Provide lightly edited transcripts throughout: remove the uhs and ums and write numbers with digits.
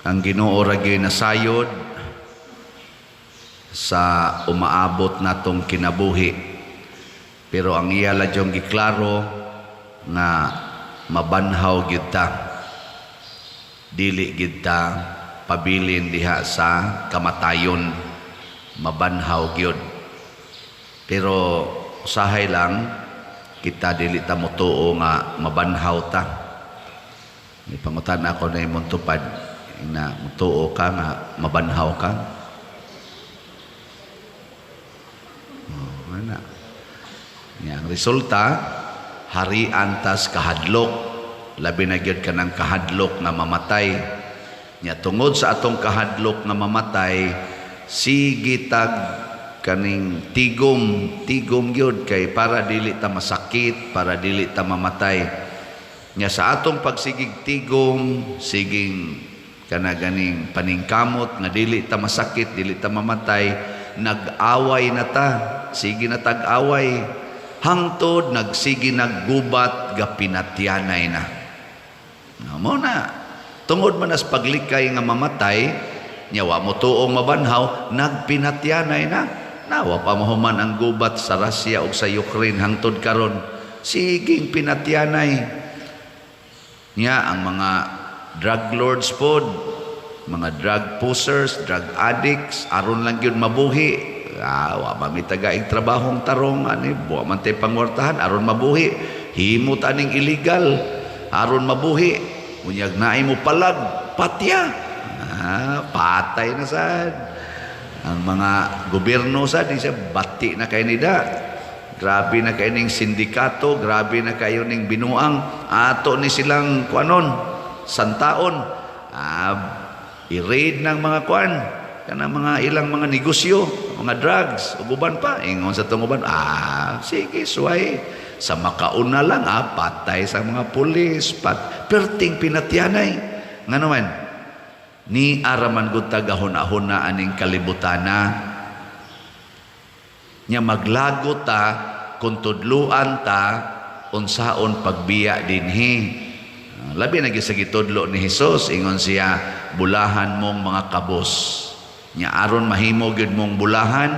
Ang Ginoo ra gyud nasayod sa umaabot natong kinabuhi. Pero ang iya ladyong giklaro nga mabanhaw gyud ta. Dili gyud ta pabilin diha sa kamatayon, mabanhaw gyud. Pero usahay lang kita dili ta motuo nga mabanhaw ta. May pangutan ako na imong tupad na motuo ka nga mabanhaw ka. Oh, ana. Nya ang resulta, harian tas kahadlok, labi na gyud kanang kahadlok nga mamatay. Nya tungod sa atong kahadlok nga mamatay, sige tag kaning tigom, tigom gyud kay para dili ta masakit, para dili ta mamatay. Nya sa atong pagsigig tigom, siging kana ganing paningkamot nga dili ta masakit, dili ta mamatay, nag-away na ta, sige na tag-away hangtod nagsige naggubat, gapinatyanay na. No, mo na tungod man as paglikay nga mamatay, nya wa mo tuong mabanhaw, nagpinatyanay na. Nawa pa mahuman ang gubat sa Russia ug sa Ukraine, hangtod karon siging pinatyanay. Nya ang mga drug lords pod, mga drug pushers, drug addicts, aron lang gyud mabuhi. Ah, wa man mi tagaig trabahong tarong ani, wa man tay pangwartahan, aron mabuhi himo ta ning illegal aron mabuhi. Unyag naay mo palag, patya. Ah, patay na sad ang mga gobyerno sad, di siya bati na kay nida. Grabe na kay ning sindikato, grabe na kayo ning binuang. Ato ni silang kuanon, santaon. Ah, i-raid ng mga kuan kanang mga ilang mga negosyo, mga drugs ug uban pa. Ingon sa tong uban, ah, sige, suway sa makauna lang. Ah, patay sa mga pulis, pat perting pinatyanay. Ngano man ni araman gud tagahuna-huna aning kalibutana. Nya maglago ta kung tudluan ta unsaon pagbiya dinhi. Ah, labi na gyud sa gitudlo ni Hesus. Ingon siya, "Bulahan mong mga kabos." Nya aron mahimo gyud mong bulahan,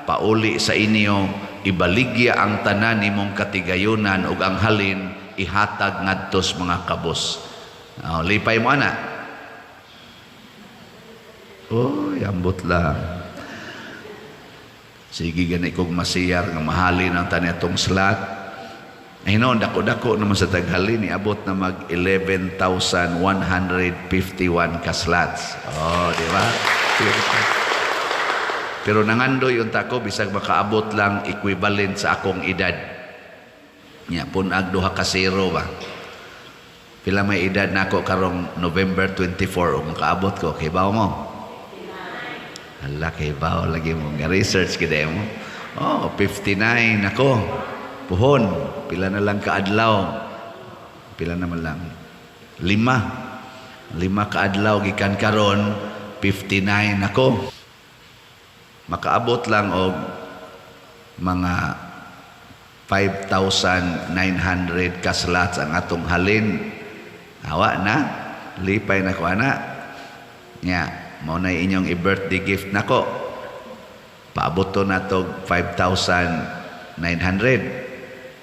pauli sa inyo, ibaligya ang tanan nimong katigayunan ug ang halin ihatag ngadto sa mga kabos. Oh, lipay mo ana. Oh, ambot lang. Sige, gani kog masiyar nga mahalin ang tani atong slot. Ay noon, dako-dako naman sa taghalin, niabot na mag 11,151 ka slots. Oh, di ba? Pero nangandoy unta ko bisag makaabot lang equivalent sa akong edad. Nya punag duha ka zero ba. Pila may edad nako karong November 24 ug makaabot ko? Kay bawo mo? Hala, kay bawo lagi mo. Nga research gid mo. Oh, 59 ako. Puhon, pila na lang kaadlaw? Pila naman lang? 5. 5 kaadlaw gikan karon, 59 ako. Makaabot lang og mga 5,900 ka slots ang atong halin. Awa na, lipay na ko ana. Nya, mao na inyong i-birthday gift nako. Paabot to na to 5,900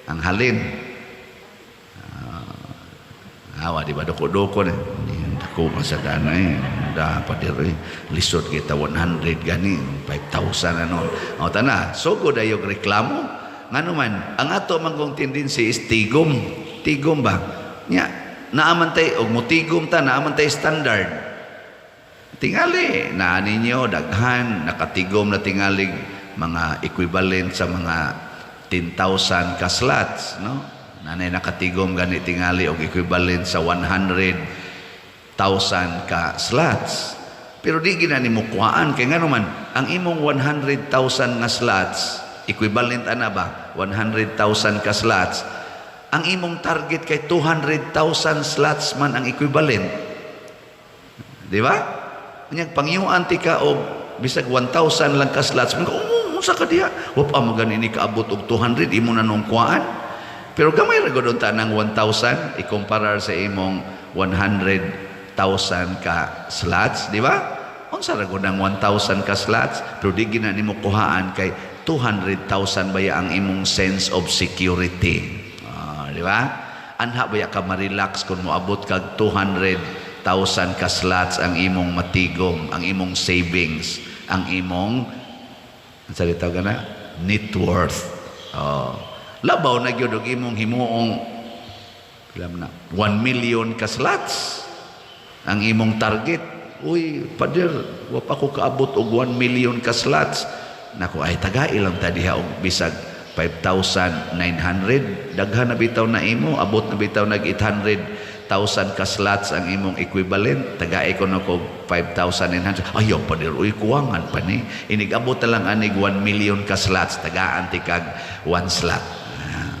ang halin. Ah, awa, di ba dako-dako na? Dako man sa dana eh. Dapat diri lisod kita 100 gani, 5,000 ano. O tana, sugod ayog reklamo. Ngano man, ang ato manggong tendency is tigom. Tigom ba? Nya, naaman tay og mutigom ta, naaman tay standard. Tingali, naa ninyo daghan nakatigom na tingalig mga equivalent sa mga 10,000 ka slots, no? Nanay nakatigom gani tingali og equivalent sa 100,000 ka slots. Pero di gina nimo kuhaan kay ngano man ang imong 100,000 nga slots, equivalent ana ba? 100,000 ka slots. Ang imong target kay 200,000 slots man ang equivalent. Di ba? Unyag pangyuan ti ka og bisag 1,000 lang ka slots, mga oh, unsa ka diha? Wa pa mo gani ni kaabot og 200, imo na nung kuhaan. Pero gamay ra gud unta ng 1,000 ikumparar sa imong 100,000. ka slots, di ba? Unsa ra gud ang 1,000 ka slots? Pero di gina nimo kuhaan kay 200,000 baya ang imong sense of security. Ah, di ba? Anha baya ka ma-relax kung moabot kag 200,000 ka slots ang imong matigom, ang imong savings, ang imong, ang salita ka na, net worth. Oh. Labaw na gyud og imong himuong, alam na, 1 million ka slots ang imong target. "Uy, pader, wa pa ko kaabot og 1 million ka slots." Nako, ay tagai lang ta diha og bisag 5,900. Daghan na bitaw na imo, abot na bitaw nag 800,000 ka slots ang imong equivalent. Tagai ko na ko 5,900. "Ayaw, pader, uy, kuwangan pa ni." Inig abot na lang anig 1 million ka slots, tagaan ti kag 1 slot. Ah.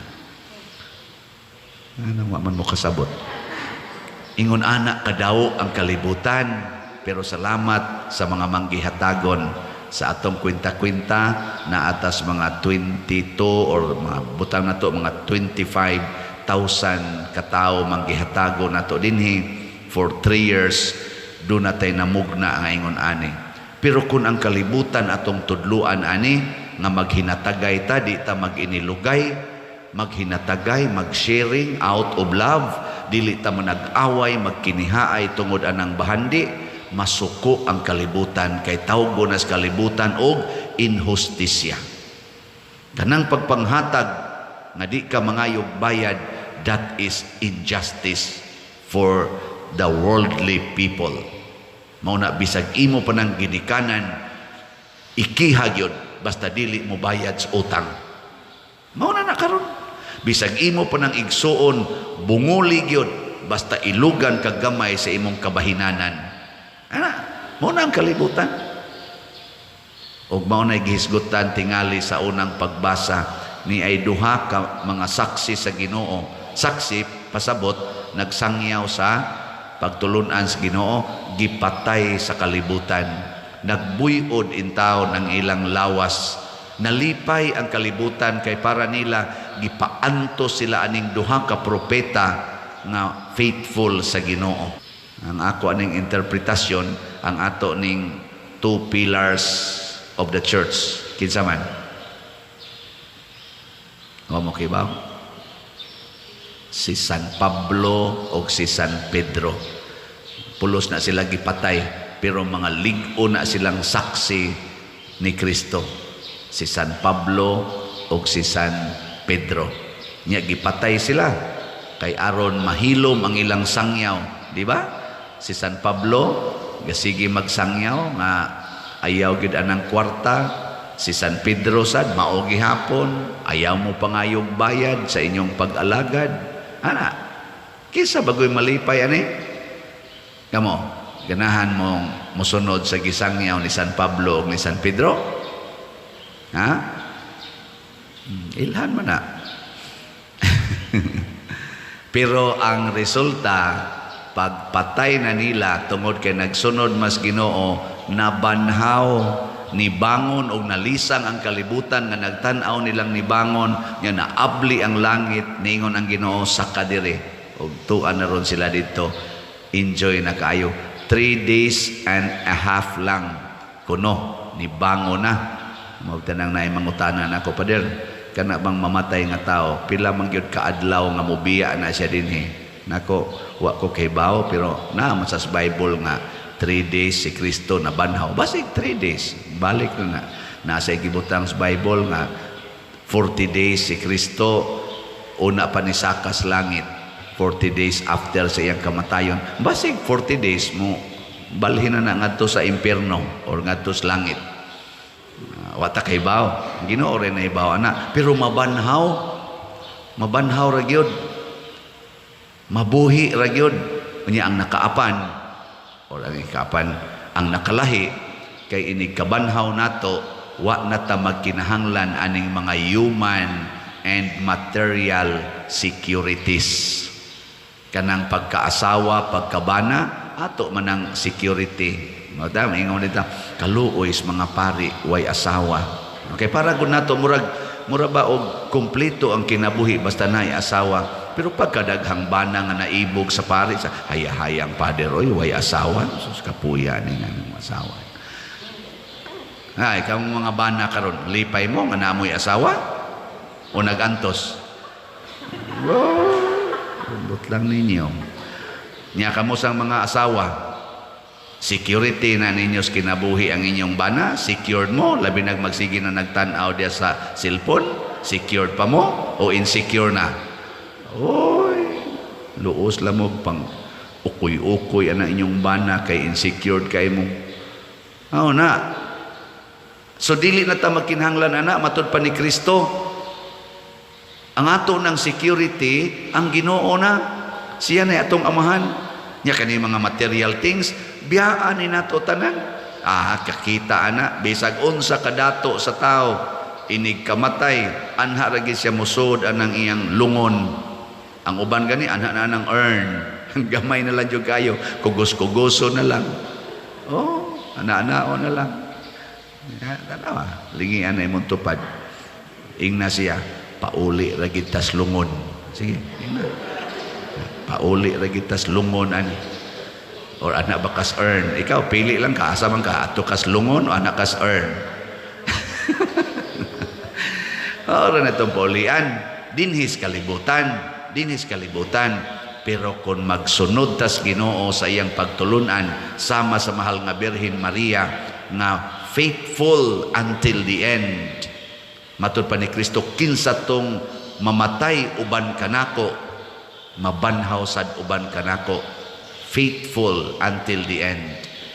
Ano, wa man mo kasabot. Ingon ana kadawo ang kalibutan, pero salamat sa mga manggihatagon sa atong kwenta-kwenta na atas mga 22 or mga butang nato mga 25,000 katao manggihatago nato dinhi for 3 years. Do natay namugna ang ingon ani. Pero kung ang kalibutan atong tudluan ani nga maghinatagay ta, di ta mag-inilugay, maghinatagay, mag-sharing out of love, dili ta manag-away, magkinihaay tungod anang bahandi, masuko ang kalibutan kay tawgo nas kalibutan og inhustisya. Kanang pagpanghatag nga di ka mangayog bayad, that is injustice for the worldly people. Mao na bisag imo pa nang ginikanan, ikiha gyud basta dili mo bayad sa utang. Mao na na karon. Bisag imo pa nang igsuon, bunguli gyud basta ilugan kag gamay sa imong kabahinanan. Ana, mao na ang kalibutan. Ug mao na gihisgutan tingali sa unang pagbasa ni ay duha ka mga saksi sa Ginoo. Saksi, pasabot nagsangyaw sa pagtulunan sa Ginoo, gipatay sa kalibutan. Nagbuyod intawon ang ilang lawas. Nalipay ang kalibutan kay para nila gipaantos sila aning duha ka propeta nga faithful sa Ginoo. Ang ako aning interpretasyon, ang ato ning two pillars of the church, kinsa man? Wa mo kibaw? Si San Pablo o si San Pedro. Pulos na sila gipatay, pero mga lig-o na silang saksi ni Kristo, si San Pablo o si San Pedro. Nya gipatay sila kay aron mahilom ang ilang sangyaw, di ba? Si San Pablo gasige magsangyaw nga ayaw gid anang kwarta. Si San Pedro sad mao gihapon, ayaw mo pangayog bayad sa inyong pag-alagad. Ana, kinsa bagoy malipay ani? Kamo, ganahan mong musunod sa gisangyaw ni San Pablo ug ni San Pedro? Ha? Ilhan man na. Pero ang resulta, pagpatay na nila tungod kay nagsunod mas Ginoo, nabanhaw, nibangon og nalisang ang kalibutan nga nagtan-aw nilang nibangon nga naabli ang langit, ningon ang Ginoo sa kadiri og tuan na ron sila dito. Enjoy na kaayo. 3 days and a half lang kuno nibangon na. Mao tanang naay mangutana nako, "Pader, kana bang mamatay nga tao, pila man gyud kaadlaw nga mobiya na siya dinhi?" Nako, wa ko kahibaw, pero naa man sa Bible nga 3 days si Kristo nabanhaw. Basig 3 days balik na na. Nasa gibutang sa Bible nga 40 days si Kristo una pa ni sakas langit, 40 days after sa iyang kamatayon. Basig 40 days mo balhin na na ngadto sa impierno or ngadto sa langit. Wa ta kahibaw. Ginoo rin na hibaw ana, pero mabanhaw, mabanhaw ra gyud, mabuhi ra gyud. Unya ang nakaapan or ang ikaapan, ang nakalahi kay inig kabanhaw nato, wa na ta magkinahanglan aning mga human and material securities. Kanang pagkaasawa, pagkabana, ato manang security. Mao ta ingon dito, kaluoy sa mga pari way asawa. Okay, para gud nato murag mura ba og kompleto ang kinabuhi basta naay asawa. Pero pagkadaghang bana nga naibog sa pari, sa haya-hayang pader, oy, way asawa. Sus, kapuya ni nga ng asawa. Ay, kamo mga bana karon, lipay mo nga naamoy asawa? O nagantos? Oh, lambot lang ninyo. Nya kamo sang mga asawa, security na ninyo sa kinabuhi ang inyong bana, secured mo, labi nag magsige na nagtan-aw diya sa cellphone, secured pa mo o insecure na? Oy, luos lang mo pang ukoy-ukoy ana inyong bana kay insecured kay mo. Oh na. So dili na ta magkinahanglan ana matud pa ni Kristo. Ang ato ng security, ang Ginoo na. Siya na atong amahan. Nya kani mga material things, biyaan ni nato tanan. Ah, kakita ana, bisag unsa kadato sa tao, inig kamatay, anha ra gyud siya musod anang iyang lungon. Ang uban gani anha na anang urn. Gamay na lang jud kayo, kugos-kugoso na lang. Oh, ana-anao na lang. Ya, tanawa, lingian na imong tupad. Ingna siya, pauli ra gid tas lungon. Sige, ingna. Pauli ra gid tas lungon ani. Or ana ba kas urn? Ikaw pili lang ka, asa man ka, ato kas lungon o ana kas urn. Ora na itong paulian. Dinhis kalibutan, dinhis kalibutan. Pero kung magsunod tas Ginoo sa iyang pagtulunan sama sa mahal nga Birhen Maria nga faithful until the end. Matud pa ni Kristo, kinsa tong mamatay uban kanako, mabanhaw sad uban kanako. Faithful until the end,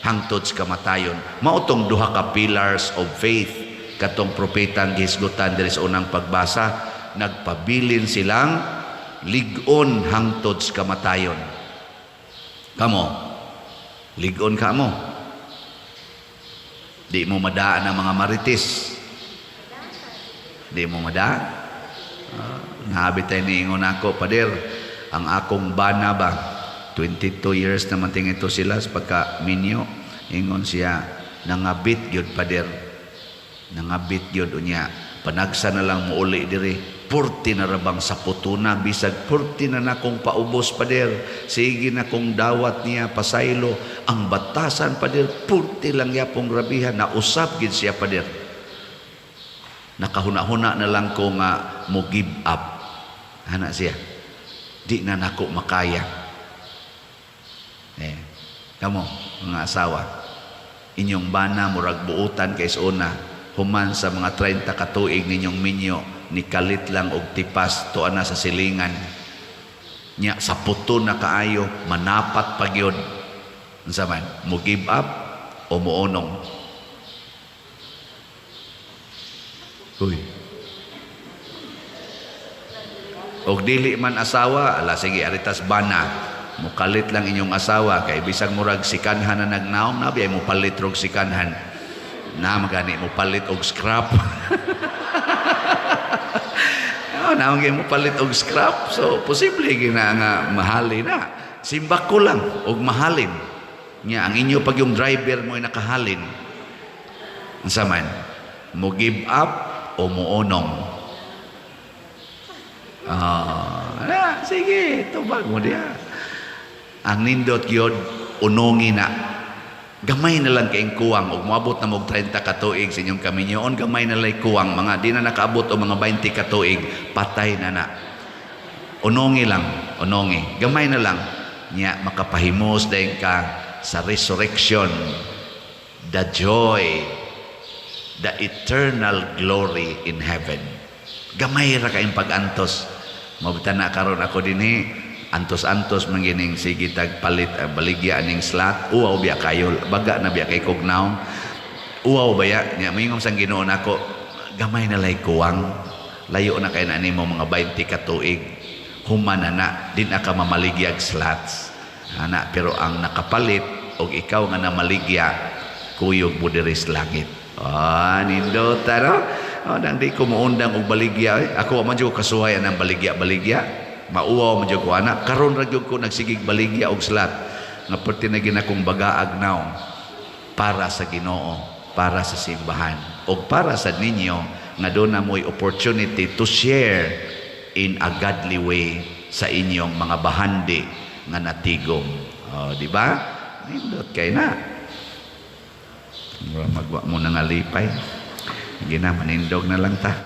hangtod sa kamatayon. Mao tong duha ka pillars of faith katong propetang gihisgutan diri sa unang pagbasa, nagpabilin silang lig-on hangtod sa kamatayon. Kamo, lig-on ka mo. Di mo madaan ang mga marites. Di mo madaan. Nahabi tayo niingon ako, "Pader, ang akong bana ba, 22 years naman tingito sila sa pagka minyo." Ingon siya, "Nangabit gyud, pader. Nangabit gyud unya. Panagsa na lang muuli diri. Purti na rabang sa putuna, bisag purti na nakong paubos, pader. Sige na kong dawat niya, pasaylo. Ang batasan, pader, purti lang yapong grabihan. Nausap gid siya, pader. Nakahuna-huna na lang ko nga mo give up." Ana siya. "Di na nako makaya." Eh, kamo, mga asawa, inyong bana murag buutan kay una, human sa mga 30 katuig ninyong minyo, ni kalit lang og tipas tuan na sa silingan. Nya sa puto na kaayo, manapat pa gyud. Unsa man, mo give up o mounong? Uy. Og dili man asawa, ala sige, aritas bana. Mukalit lang inyong asawa kay bisag murag sikanhan na nagnaom na biya mo palit rog sikanhan. Na magani mo palit og scrap. Oh, naong mo palit og scrap. So posible gina nga mahalin na. Simbak ko lang og mahalin. Nya ang inyo pag yung driver mo ay nakahalin. Unsa man? Mo give up o mounong? Ah, na, sige, tubag mo diya. Ang nindot gyud, unongi na. Gamay na lang kaing kuwang ug moabot na mog 30 ka tuig sa inyong kaminyoon, gamay na lang kuwang, mga di na nakaabot og mga 20 ka tuig, patay na na. Unongi lang, unongi. Gamay na lang nya makapahimos dayon ka sa resurrection, the joy, the eternal glory in heaven. Gamay ra kayong pag-antos. Mabita na karon ako dinhi, antos-antos man gining sige tag palit baligya aning slot, uwaw biya kayo, baga na biya kay kugnaw. Uwaw baya nya moingon sang Ginoo nako, gamay na lay kuwang. Layo na kay na nimo mga 20 ka tuig. Human na na, di na ka mamaligyag slots. Ana, pero ang nakapalit og ikaw nga namaligya, kuyog mo diri sa langit. Ah, nindota no? Oh, nang di ko muundang og baligya. Eh. Ako man jud ko kasuhay anang baligya-baligya. Mauwaw man jud ko ana. Karon ra jud ko nagsigig baligya og slot. Nga perti na ginakong bagaag naw para sa Ginoo, para sa simbahan, og para sa ninyo nga doon na mo'y opportunity to share in a godly way sa inyong mga bahandi nga natigom. Oh, di ba? Nindot kay na. Mura magwa mo na nga lipay. Sige na, manindog na lang ta.